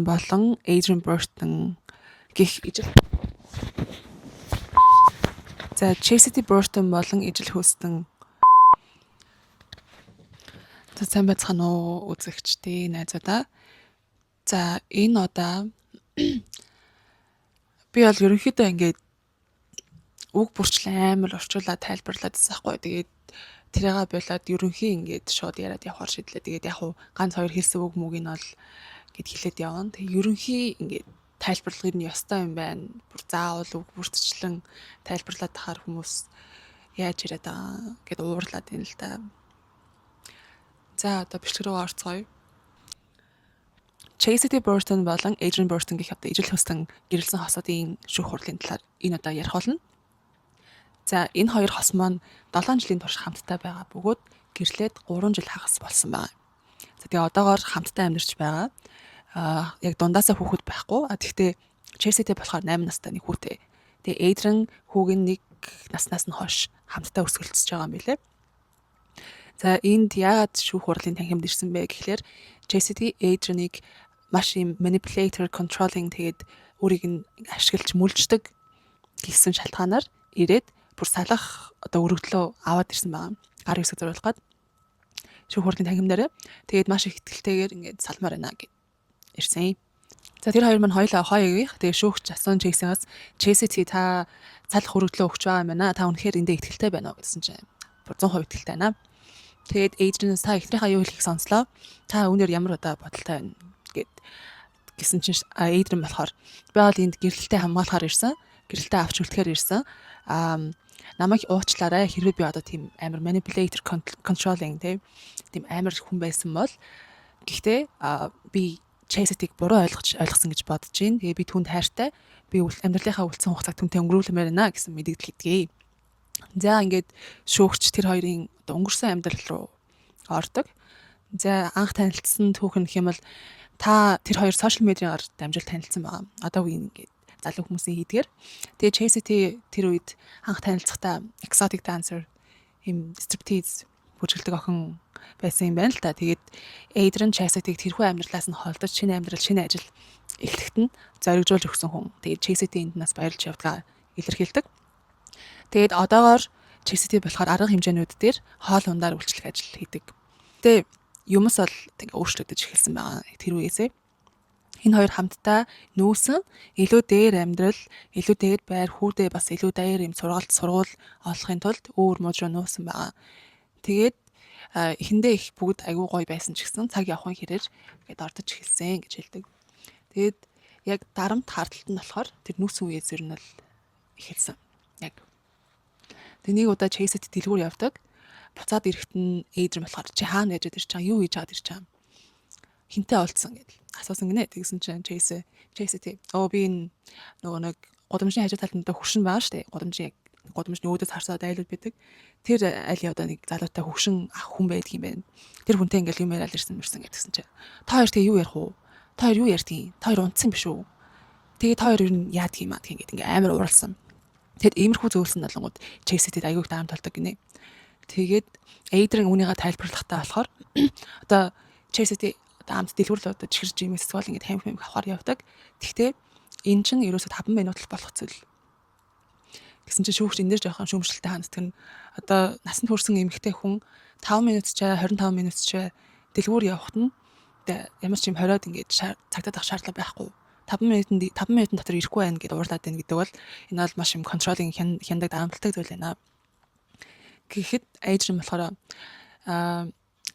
Болон Adrian Burton гэх ижил. За, Chastity Burton болон ижил хүйстэн. За, сайн байцгаана уу, үзэгчдээ, найзуудаа. За, энэ удаа би бол ерөнхийдөө ингээд үг бүрчлэн амар орчуулаад тайлбарлаад байсан хгүй. Тэгээд тэрийгээ болоод ерөнхий ингээд шууд яриад явахар шийдлээ. Тэгээд яг хуу ганц хоёр хэлсэн үг мүг нь бол гээд хэлээд явна. Тэгээд ерөнхий ингээд тайлбарлах нь ёстой юм байна. Бүр заавал үг бүртчлэн тайлбарлаад тахаар хүмүүс яаж яриад байгаа гэд уурлаад байна л да. За, одоо бичлэг рүү орцгоё. Chastity Burton болон Adrian Burton гэх одоо ижил хүйстэн гэрлэсэн хосуудын шүүх хурлын талаар энэ удаа ярих болно. За, энэ хоёр хос маань 7 жилийн турш хамтдаа байгаа бөгөөд гэрлээд 3 жил хагас болсон байна. За, тэгээ одоогоор хамтдаа амьдарч байгаа. Аа, яг дундаасаа хүүхэд байхгүй. А тэгтээ Chastity болохоор 8 настай нэг хүүтэй. Тэгээ Adrian хүүг нь нэг наснаас нь хойш хамтдаа өсгөлцөж байгаа юм билээ. За, энд яагаад шүүх хурлын танхимд ирсэн бэ гэхлээр Chastity Adrian-ыг маш юм manipulator, controlling, тэгээд өөрийг нь ашиглаж мүлждэг гэсэн шалтгаанаар ирээд бүр салах одоо өргөдлөө аваад ирсэн байгаа. Гар үсэг зориулах гад шүүх хурлын танхим дээр. Тэгээд маш их итгэлтэйгээр ингээд салмаар байна гэд ирсэн. За, тэр хоёр маань хоёулаа хоёрыг. Тэгээ шүүгч асуун Chase-аас: "Chastity, та салах өргөдлөө өгч байгаа юм байна. Та үнэхээр эндээ итгэлтэй байна уу?" гэсэн чинь бүр 100% итгэлтэй байна. Тэгээд Adrian-аас "Та эхнэрийнхээ юу хэлхийг сонслоо. Та үүнээр ямар одоо бодолтой байна?" гэд гэсэн чинь Adrian болохоор "Би бол энд гэрлэлтээ хамгаалахаар ирсэн. Гэрлэлтээ авч үлдэхээр ирсэн. Аа, намайг уучлаарай, хэрвээ би одоо тийм амар manipulator, controlling тийм амар хүн байсан бол. Гэхдээ би Chastity-г буруу ойлгож ойлгосон гэж бодож байна. Тэгээ би түүнд хайртай. Би амьдралынхаа үлдсэн хугацааг түүнтэй өнгөрүүлмээр байна" гэсэн мэдэгдэл хийдэг. За, ингээд шүүгч тэр хоёрын одоо өнгөрсөн амьдрал руу ордог. За, анх танилцсан түүх нь гэх юм бол та тэр хоёр social media-гаар дамжуул танилцсан байгаа. Одоо үеийн ингээд залуу хүмүүсийн хийдгээр. Тэгээ Chastity тэр үед анх танилцахдаа exotic dancer, юм striptease бүжгэлдэг охин байсан юм байна л та. Тэгээд Adrian Chastity-г тэрхүү амьдралаас нь холдож шинэ амьдрал, шинэ ажил эхлэхэд нь зоригжуулж өгсөн хүн. Тэгээд Chastity энд нас баярлж явдгаа илэрхийлдэг. Тэгээд одоогоор Chastity болохоор арга хэмжээнүүд дээр хоол ундаар үйлчлэх ажил хийдэг. Тэгээ юмс бол ингээ өөрчлөгдөж эхэлсэн байгаа тэр үеэсээ. Энэ хоёр хамтдаа нүүсэн илүү дээр амьдрал, илүү дээр байр, хүүдээ бас илүү дээр юм сургалт, сургууль олохын тулд өөр мужи руу нүүсэн байгаа. Тэгээд эхэндээ их бүгд айгүй гоё байсан ч гэсэн цаг явахын хэрээр ингээд ордож эхэлсэн гэж хэлдэг. Тэгээд яг дарамт хардталт нь болохоор тэр нүүсэн үеэс ер нь л эхэлсэн. Яг. Тэг нэг удаа Chastity дэлгүүр явдаг. Буцаад ирэхэд нь Adrian болохоор "Чи хаана яжаад ирж байгаа? Юу хийж чаад ирж байгаа? Хэнтэй уулзсан?" гэдэл асуусан гинэ. Тэгсэн чинь Chastity "Оо, би энэ нөгөө нэг гудамжны хажуу талд нь хөгшин байгаа шүү дээ. Гудамжийн яг гудамжны өөдөөс харсаад айлууд байдаг. Тэр айлын одоо нэг залуутай хөгшин ах хүн байдаг юм байна. Тэр хүнтэй ингээл юм яриад ирсэн мэрсэн" гэдгсэн чинь "Та хоёр тэгээ юу ярих уу? Та хоёр юу ярьдгийг? Та хоёр унтсан биш үү? Тэгээ та хоёр ер нь яадаг юм аа?" гэх ингээд ингээ амар ууралсан. Тэгэд иймэрхүү зөөлсөн болонгууд Chastity-д аягүй их дарамт болдог гинэ. Тэгээд Adrian үүнийгээ тайлбарлахтаа болохоор одоо Chastity одоо амт дэлгүүр л одоо чихэрж юм эсвэл ингээд тамхи мэмх авахар явдаг. Тэгтээ энэ чинь ерөөсө 5 минут л болох зүйл гэсэн чинь шүүгч энэ дээр жоохон шүүмжлэлтэй ханддаг нь одоо насанд хүрсэн эмэгтэй хүн 5 минут ч 25 минут ч дэлгүүр явахад нь ямар ч юм хориод ингээд цагдаад авах шаардлага байхгүй. 5 минутанд 5 минутын дотор ирэхгүй байна гэдээ уурлаад байна гэдэг бол энэ бол маш юм controlling, хяндаг, дарамтлагтай зүйл байна. Гэхэд Adrian болохоор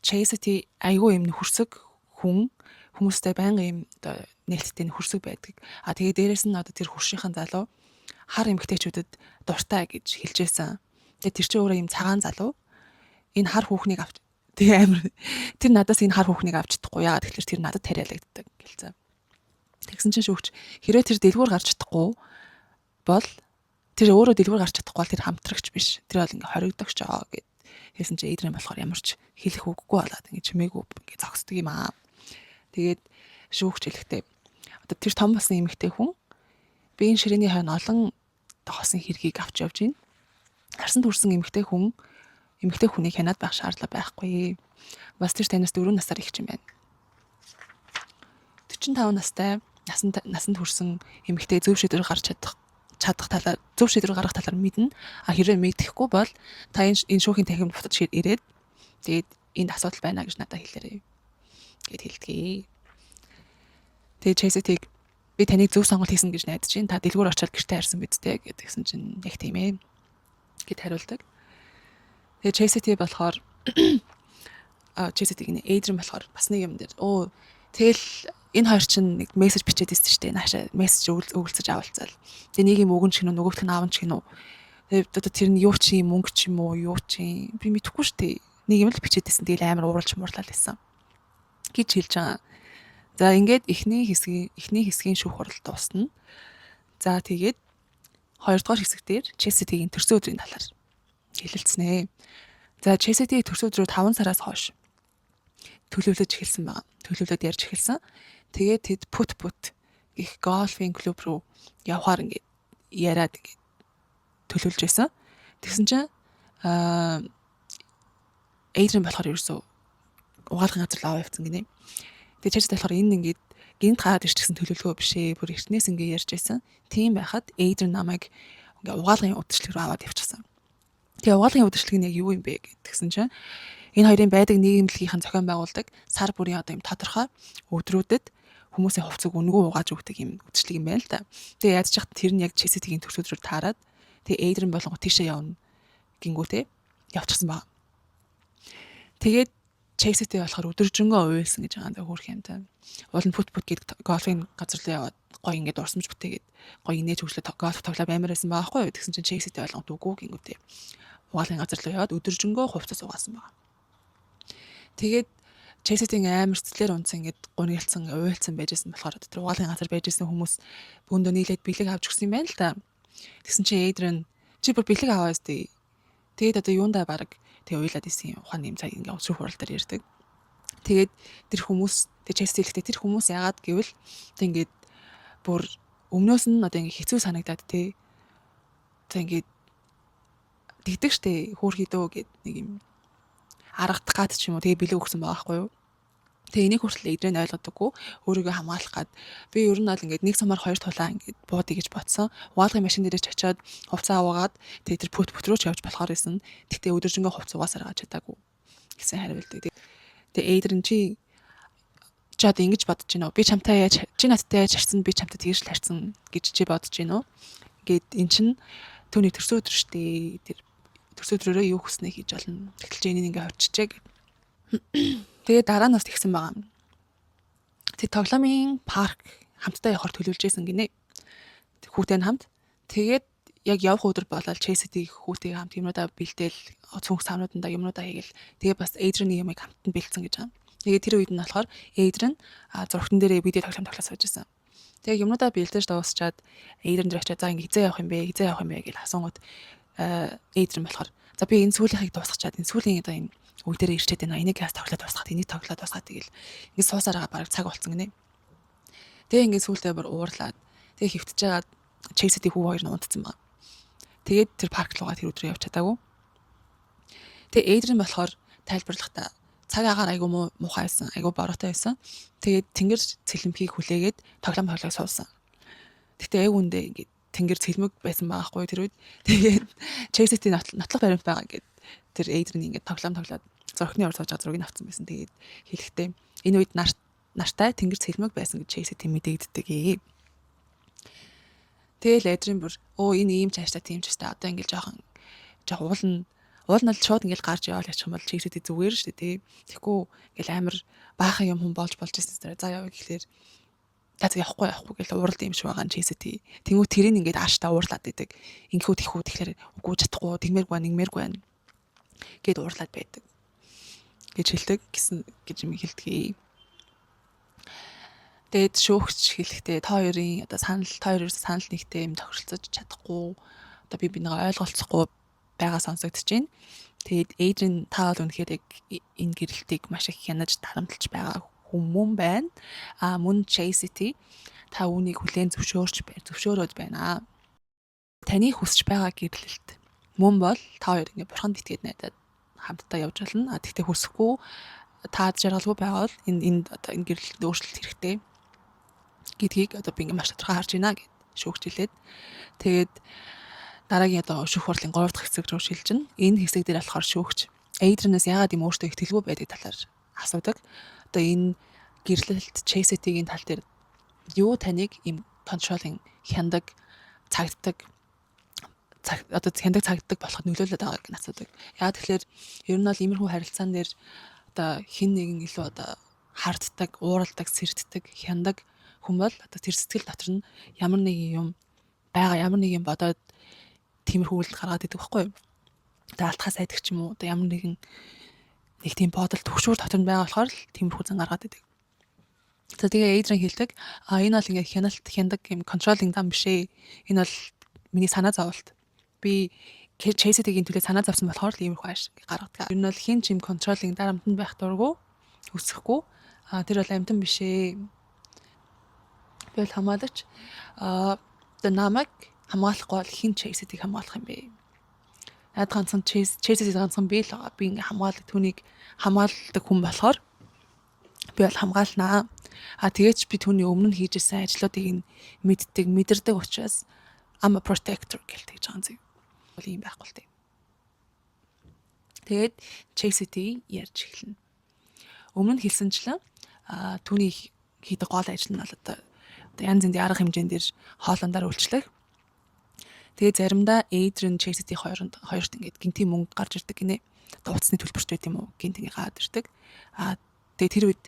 Chastity айгүй юм нөхөрсөг хүн, хүмүүстэй байнга юм одоо нээлттэй, нөхөрсөг байдаг. А тэгээ дээрэс нь одоо тэр хөршийнхэн залуу хар эмэгтэйчүүдэд дуртай гэж хэлжсэн. Тэгээ тэр чинь өөрөө юм цагаан залуу. Энэ хар хүүхнийг авч тэгээ амар тэр надаас энэ хар хүүхнийг авч чадахгүй, яагаад тэгэхээр тэр надад тариалагддаг гэлцээ. Тэгсэн чинь шүүгч хэрвээ тэр дэлгүүр гарч чадахгүй бол, тэр өөрөө дэлгүүр гарч чадахгүй бол тэр хамтрагч биш. Тэр бол ингээ хоригдогч аа гэд хэлсэн чинь Эйдрэн болохоор ямар ч хэлэх үггүй болоод ингээ чимээгүй ингээ зогсдог юм аа. Тэгээд шүүгч хэлэхдээ одоо тэр том болсон эмэгтэй хүн би энэ ширээний хойно олон хосын хэргийг авч явж байна. Харсан төрсэн эмэгтэй хүн эмэгтэй хүнийг хянаад байх шаардлага байхгүй. Бас тэр танаас 4 насаар их юм байна. Тэр 45 настай насанд хүрсэн эмэгтэй зөв шийдвэр гарч чадах чадах талаар, зөв шийдвэр гаргах талаар мэднэ. А хэрвээ мэдэхгүй бол та энэ шүүхийн танхимд буцаж ирээд, тэгээд энд асуудал байна гэж надад хэлээрэй гэд хэлдэг. Тэгээд Chastity-г би таныг зөв сонголт хийсэн гэж найдаж байна. Та дэлгүүр очиод гэртээ харсан биз дээ гэдгсэн чинь яг тийм ээ гэд хариулдаг. Тэгээд Chastity болохоор Chastity гинэ, Adrian болохоор бас нэг юм дээр оо, тэгэл энэ хоёр чинь нэг мессеж бичээд ирсэн шүү дээ. Наашаа мессеж өгөлцөж авалцаал. Тэгээ нэг юм өгөн ч гинүү, нөгөөх нь аавн ч гинүү. Тэгээ одоо тэр нь юу чи, мөнгө ч юм уу, юу чи, би мэдэхгүй шүү дээ. Нэг юм л бичээд ирсэн. Тэгэл амар ууралж муурлал байсан гэж хэлж байгаа. За, ингээд эхний хэсгийн шүүх хурал дуусна. За, тэгээд хоёрдугаар хэсэг дээр Chastity-гийн төрсөн өдрийн талаар хэлэлцнэ. За, Chastity төрсөн өдрөө 5 сараас хойш төлөвлөж эхэлсэн байгаа. Төлөвлөд ярьж эхэлсэн. Тэгээд тэд putt putt гэх гольфын клуб руу явхаар ингээд яриад, ингээд төлөвлөж байсан. Тэгсэн чинь Adrian болохоор ерөөсөө угаалгын газар л аваа явцсан гинэ. Тэгээ Chastity болохоор энэ ингээд гинт гараад ирчихсэн төлөвлөгөө биш ээ. Бүр эртнээс ингээ ярьж байсан. Тийм байхад Adrian намайг ингээ угаалгын үдшилэг рүү аваад явчихсан. Тэгээ угаалгын үдшилэг нь яг юу юм бэ гэдгсэн чинь энэ хоёрын байдаг нийгэмлэгийн зохион байгуулдаг сар бүрийн одоо юм тодорхой өдрүүдэд хүмүүсийн хувцсыг үнэгүй угааж өгдөг юм үдшилэг юм байна л да. Тэгээ яаж ч тэр нь яг Chastity-гийн төрсөн өдрөөр таарад, тэгээ Adrian болонго тийшээ явна гингүүтээ явчихсан баг. Тэгээд Chastity болохоор өдөржингөө уйлсан гэж байгаа юм да, хөөрх юмтай. Уул нь putt putt гэдэг гольфын газар руу яваад гоё ингээд урсамж бүтээгээд, гоё инээж хөгжлөө, гольф тоглоо баймар байсан байгаа байхгүй юу. Тэгсэн чинь Chastity болгонд үгүй гингүүтээ угаалгын газар руу яваад өдөржингөө хувцас угаасан байгаа. Тэгээд Chastity амар сэтгэлээр унтсан, ингээд гунигалцсан, уйлцсан байжсэн болохоор тэр угаалгын газар байжсэн хүмүүс бөөндөө нийлээд бэлэг авч өгсөн юм байна л да. Тэгсэн чинь Adrian чи бүр бэлэг аваа өстэй. Тэгээд одоо юундаа баг тэгээ уйлаад исэн юм ухааны юм цаг ингээ шүүх хурал дээр ярьдаг. Тэгээд тэр хүмүүс, тэг Chastity хэлэхдээ тэр хүмүүс яагаад гэвэл тэг ингээд бүр өмнөөс нь одоо ингээ хэцүү санагдаад те. Тэг ингээд тэгдэг штэ, хөөрхийдөө гэд нэг юм аргадах гад ч юм уу, тэгээ бэлэг өгсөн байгаа байхгүй юу. Тэгээ энийг хүртэл Adrian ойлгодоггүй, өөрийгөө хамгаалах гад би ер нь бол ингээд нэг сумаар хоёр тулаа ингээд буудъя гэж бодсон. Угаалгын машин дээрээ ч очиод хувцас аваагаад, тэгээ тэр putt putt руу ч явж болохоор байсан. Тэгтээ өдөржингөө хувцас угаасаар гарч чадаагүй гэсэн хариулдаг. Тэгээ Adrian чи чи одоо ингэж бодож байна уу? Би чамтай яаж, чи надтай яаж харьцсан, би чамтай тэгж л харьцсан гэж чи бодож байна уу? Гэт эн чин түүний төрсөн өдөр штэ. Тэр төрсөн өдрөөрөө юу хүснээ хийж болно. Тэгтэл чи энийг ингээ хорчжээ гэв. Тэгээ дараа нь бас тэгсэн байгаа. Тэг тоглоомын парк хамтдаа явахар төлөвлөж исэн гинэ. Хүүтэй нь хамт. Тэгээд яг явах өдөр болоод Chastity хүүтэйг хамт юмнуудаа бэлдээл, цүнх савнуудандаа юмнуудаа хийгээл, тэгээ бас Adrian-ы юмыг хамт нь бэлдсэн гэж байгаа. Тэгээд тэр үед нь болохоор Adrian зургатан дээрээ видео тоглоом тоглож сууж исэн. Тэгээ юмнуудаа бэлдэж дуусчаад Adrian дээр очиад, за, ингээ хизээ явах юм бэ? Хизээ явах юм бэ гэж асуунгууд Adrian болохоор за, би энэ сүүлийнхийг дуусгачаад, энэ сүүлийн одоо энэ үе дээр ирчээд байна. Энийг яас тоглоод дуусгаад, энийг тоглоод дуусгаад, тэгэл ингээ суусаар байгаа, бараг цаг болцсон гинэ. Тэгээ ингээ сүүлдээ бүр уурлаад, тэгээ хөвтөж байгаа Chastity хүү хоёр нь унтцсан байна. Тэгээд тэр парк руугаа тэр өдрөө явж чадаагүй. Тэгээ Adrian болохоор тайлбарлахдаа цаг агаар айгу муу муухай байсан, айгу бороотой байсан. Тэгээд тэнгэр цэлмхийг хүлээгээд тоглоом тоглоод суусан. Гэтэ айгу үндэ ингээд тэнгэр цэлмэг байсан байгаа хгүй тэр үед. Тэгээд Chastity нотлох баримт байгаа ингээд тэр Adrian ингээд тоглоом тоглоод зурхны ор сууж байгаа зургийг авсан байсан. Тэгээд хэлэхдээ энэ үед нартай тэнгэр цэлмэг байсан гэж Chastity мэдэгддэг. Тэгэл Adrian бүр өө, энэ ийм цааштай, тийм ч өстэй, одоо ингээд жоохон жоох уулна уул нь бол шууд ингээл гарч яваал ячих юм бол Chastity зүгээр шүү дээ, тий. Тэгэхгүй ингээл амар баахан юм хүн болж болж ирсэн. За, яваа гэхлээр за явахгүй, явахгүй гэл ууралд юм шиг байгаа нь Chastity. Тэнгүү тэрийг ингээд ааштай уурлаад идэг. Ингэхүү тэхүү тэгэхээр үгүй, чадахгүй, тэгмээргүй байна, нэгмээргүй байна гэд уурлаад байдаг гэж хэлдэг гэсэн гэж юм хэлдэг. Тэгээд шүүгч хэлэхдээ та хоёрын одоо санал, та хоёр санал нэгтэй юм тохиролцож чадахгүй, одоо би бинийгаа ойлголцохгүй байгаа сонсогдож байна. Тэгээд Adrian, та бол үнэхээр яг энэ гэрэлтийг маш их хянаж дарамтлж байгаа хүмүүн байна. А мөн Chastity, та үүнийг хүлээн зөвшөөрөөд байна. Таны хүсэж байгаа гэрлэлт мөн бол та хоёр ингээ бурханд итгээд найдаад хамтдаа явж болно. А тэгтээ хүсэхгүй, та жаргалгүй байгаа бол энэ энд одоо энэ гэрлэлтэнд өөрчлөлт хэрэгтэй. Гэдгийг одоо би ингээ маш тодорхой харж байна гэд шүүгч хэлээд, тэгээд дараагийн одоо шүүх хурлын 3 дахь хэсэг рүү шилжинэ. Энэ хэсэг дээр болохоор шүүгч Adrian-аас яагаад юм өөртөө итгэлгүй байдаг талаар асуудаг. Одоо энэ гэрлэлт Chastity-гийн тал дээр юу таныг ийм controlling, хяндаг, цагддаг, одоо хяндаг, цагддаг болоход нөлөөлөд байгааг нь асуудаг. Яагаад тэгэхээр ер нь бол иймэрхүү харилцаан дээр одоо хэн нэгэн илүү одоо харддаг, ууралдаг, сэрддэг, хяндаг хүн бол одоо тэр сэтгэл дотор нь ямар нэгэн юм байгаа, ямар нэг юм бодоод тиймэрхүү үйлдэл гаргаад идэг байхгүй юу? Одоо алтахаас айдаг ч юм уу, одоо ямар нэгэн нэг тийм бодол түгшүүр дотор нь байгаа болохоор л тиймэрхүү зан гаргаад идэг. За, тэгээ Эйдрин хэлдэг. А, энэ бол ингээ хяналт, хяндаг юм controlling зам биш ээ. Энэ бол миний санаа зовлт. Би Chastity-гийн төлөө санаа зовсон болохоор л иймэрхүү ааш гаргадаг. Ер нь бол хэн ч юм controlling дарамтанд байх дургүй, хүсэхгүй. А, тэр бол амьтан биш ээ. Би бол хамгаалагч. А, одоо намайг хамгаалахгүй бол хэн Chastity-г хамгаалах юм бэ? Над ганцхан Chastity ганцхан би л байгаа. Би ингээ хамгаалдаг, түүнийг хамгаалдаг хүн болохоор би бол хамгаалнаа. А, тэгээд ч би түүний өмнө нь хийж исэн ажлуудыг нь мэддэг, мэдэрдэг учраас I'm a protector гэл тэгж байгаа юм зэг. Бол ийм байхгүй л дээ. Тэгээд Chastity ярьж эхэлнэ. Өмнө нь хэлсэнчлэн түүний хийдэг гол ажил нь бол одоо янз янзын арга хэмжээнд дээр хоолундаар үйлчлэх. Тэгээ заримдаа Adrian, Chastity хоёронд хоёрт ингээд гэнэтийн мөнгө гарч ирдэг гинэ. Одоо утасны төлбөрч байт юм уу? Гэнэт ингээд гараад ирдэг. А, тэгээ тэр үед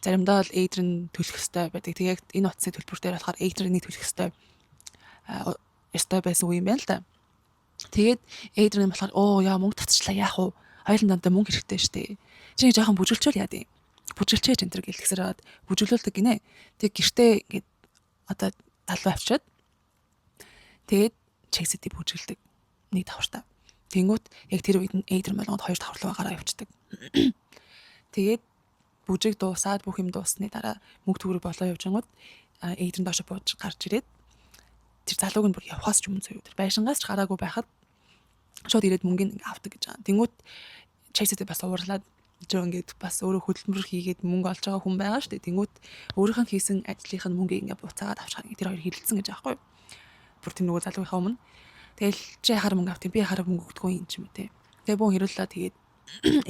заримдаа бол Adrian төлөх ёстой байдаг. Тэгээ яг энэ утасны төлбөр дээр болохоор Adrian-ы төлөх ёстой байсан үе юм байна л да. Тэгээд Adrian болохоор оо яа, мөнгө татчихлаа, яах вэ? Хоёулын дандаа мөнгө хэрэгтэй штэ. Чи жоохон бүжгэлчүүл яа дий. Бүжгэлчээж энэ төр гэл тэгсэр аваад бүжиглүүлдэг гинэ. Тэг гэртээ ингээд одоо залуу авчиад, тэгээд Chastity бүжгэлдэг нэг давхартаа. Тэнгүүт яг тэр үед нь Adrian болгонд хоёр давхар руу гараа явчихдаг. Тэгээд бүжиг дуусаад, бүх юм дууссаны дараа мөнгө төгрөг болоо явж гингууд Adrian доошо бууж гарч ирээд тэр залууг нь бүр явхаас ч өмнө заяа. Тэр байшингаас ч гараагүй байхад шууд ирээд мөнгөний ингээ авдаг гэж байгаа. Тэнгүүт Chastity бас уурлаад жоо ингээд бас өөрөө хөдөлмөр хийгээд мөнгө олж байгаа хүн байгаа шүү дээ. Тэнгүүт өөрийнх нь хийсэн ажлынх нь мөнгийг ингээ буцаагаад авчихаар тэр хоёр хэрэлдсэн гэж байгаа байхгүй юу? Бүр тэр нөгөө залуугийнхаа өмнө. Тэгэл чи хар мөнгө авт юм, би хар мөнгө өгдөггүй юм ч юм уу те. Тэгээ бүүн хэрүүлээ, тэгээд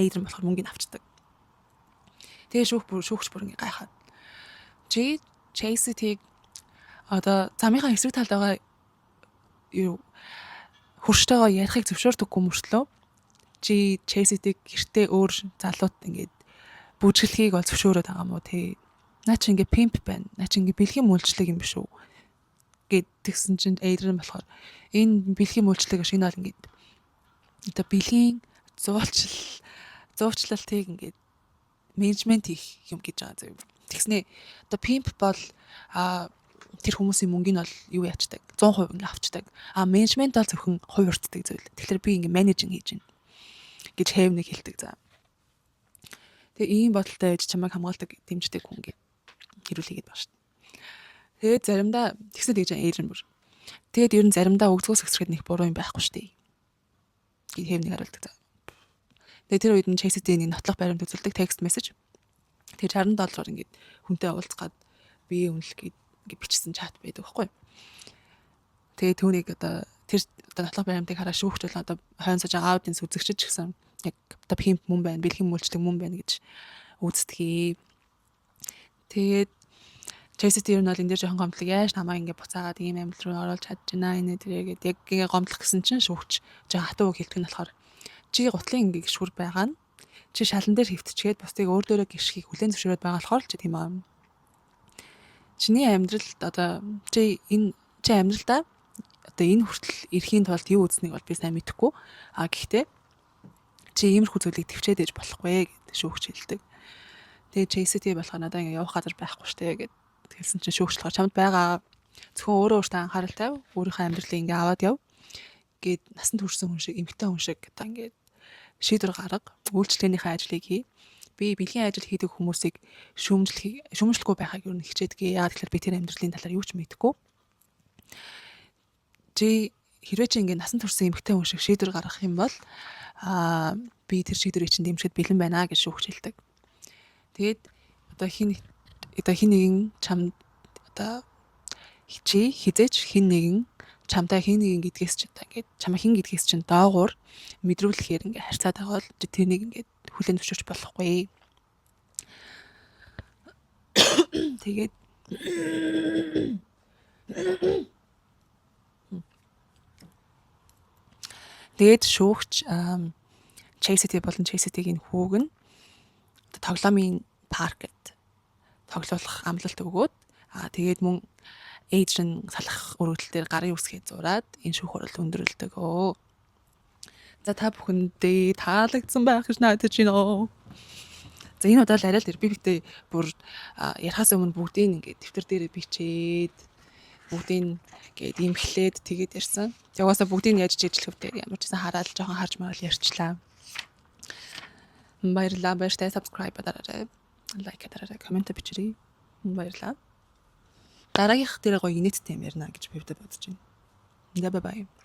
Эйдрэн болохоор мөнгийг авчдаг. Тэгээ шүүгч бүр ингээ гайхаад. Чи Chastity-г одоо замынхаа эсрэг талд байгаа юу хөрштэйгоо ярихыг зөвшөөрдөггүй мөртлөө чи Chastity-г гэртээ өөр залууд ингээд бүжиглэхийг бол зөвшөөрөөд байгаа мó те. Наа чи ингээ pimp байна. Наа чи ингээ бэлгийн үйлчлэг юм биш үү? Гэд тэгсэн чинь Adrian болохоор энэ бэлгийн үйлчлэг биш, энэ бол ингээд одоо бэлгийн зуучлалтыг ингээд менежмент хийх юм гэж байгаа заяа. Тэгснээ одоо pimp бол тэр хүмүүсийн мөнгийг нь бол юу яачдаг, 100% ингээ авчдаг. А, менежмент бол зөвхөн хувь өртдөг зүйл. Тэгэхээр би ингээ managing хийж байна гэж хэвнийг хэлдэг за. Тэгээ ийм бодолтой байж чамайг хамгаалдаг, дэмждэг хүн гэж хэрүүлээгээд байгаа шүү дээ. Тэгээд заримдаа тэгсэн тэгж Эйрэн бүр. Тэгээд ер нь заримдаа өгзгөөс өсрөхөд нэг буруу юм байхгүй шүү дээ. Гэж хэвнийг хариулдаг за. Тэгээд тэр үед нь Chastity нэг нотлох баримт үзүүлдэг, text message. Тэгээд 60 доллараар ингээд хүнтэй уулзах гад бие үнэлэх гээд ингээд бичсэн чат байдаг байхгүй. Тэгээд түүнийг одоо тэр одоо нотлох баримтыг хараа шүүгч бол одоо хойно сууж байгаа аудиенс үзэгчид ч гэсэн яг одоо pimp мөн байна, бэлгийн үйлчлэг мөн байна гэж үздгийг. Тэгээд Chastity ер нь бол энэ дээр жоохон гомдлог, яаж намайг ингээ буцаагаад ийм амьдрал руу оруулж чадж байна энэ тэргээд яг ингээ гомдлох гэсэн чинь шүүгч жоохон хатуу үг хэлдэг нь болохоор чи гутлын ингээ гишгүр байгаа нь чи шалан дээр хэвтчихээд бусдыг өөр дөрөө гიშхийг хүлээн зөвшөөрөөд байгаа болохоор л чи тийм аа. Чиний амьдралд одоо чи энэ чи амьдралдаа одоо энэ хүртэл ирэхийн тулд юу үзснийг бол би сайн мэдэхгүй. А, гэхдээ чи иймэрхүү зүйлийг төвчээд ээж болохгүй гэд шүүгч хэлдэг. Тэгээ Chastity болохоор надаа ингээ явах газар байхгүй штэ гэд хэлсэн чинь шүүгч болохоор чамд байгаа, зөвхөн өөрөө өөртөө анхаарал тавь, өөрийнхөө амьдралыг ингээ аваад яв гэд, насанд хүрсэн хүн шиг, эмэгтэй хүн шиг одоо ингээд шийдвэр гарга, үйлчлэгээнийхээ ажлыг хий. Би бэлгийн ажил хийдэг хүмүүсийг шүүмжлэхгүй байхыг ер нь хичээдэг. Яагаад гэхээр би тэр амьдралын талаар юу ч мэдэхгүй. Чи хэрвээ чи ингээд насанд хүрсэн эмэгтэй хүн шиг шийдвэр гаргах юм бол би тэр шийдвэрийг чинь дэмжихэд бэлэн байна гэж шүүгч хэлдэг. Тэгээд одоо хин нэгэн чамд Одоо чи хэзээ ч хэн нэгэн чамтай хэн нэгэн гэдгээс ч одоо ингээд чамайг хэн гэдгээс чинь доогуур мэдрүүлэхээр ингээд харьцаад байгаа бол чи тэрнийг ингээд хүлээн зөвшөөрч болохгүй. Тэгээд шүүгч Chastity болон Chastity-гийн хүүг нь тоглоомын паркт тоглуулах амлалт өгөөд, тэгээд мөн Adrian салах өргөдөл дээр гарын үсгээ зураад энэ шүүх хурал өндөрлөдөг. За, та бүхэндээ таалагдсан байх гэж найдаж байна. За, энэ удаа л арай л би битээ бүр ярихаас өмнө бүгдийг ингээд дэвтэр дээрээ бичээд, бүгдийг ингээд имхлээд тэгээд ярьсан. Тэгээ угаасаа бүгдийг яаж жижиглэх вэ? Ямар ч гэсэн хараад жоохон харж марал ярьчлаа. Баярлалаа. Баяртай, subscribe дараарай. Like дараарай. Comment бичээрэй. Баярлалаа. Дараагийнх дээр гоё инээдтэй юм ярина гэж би бодож байна. За, bye bye.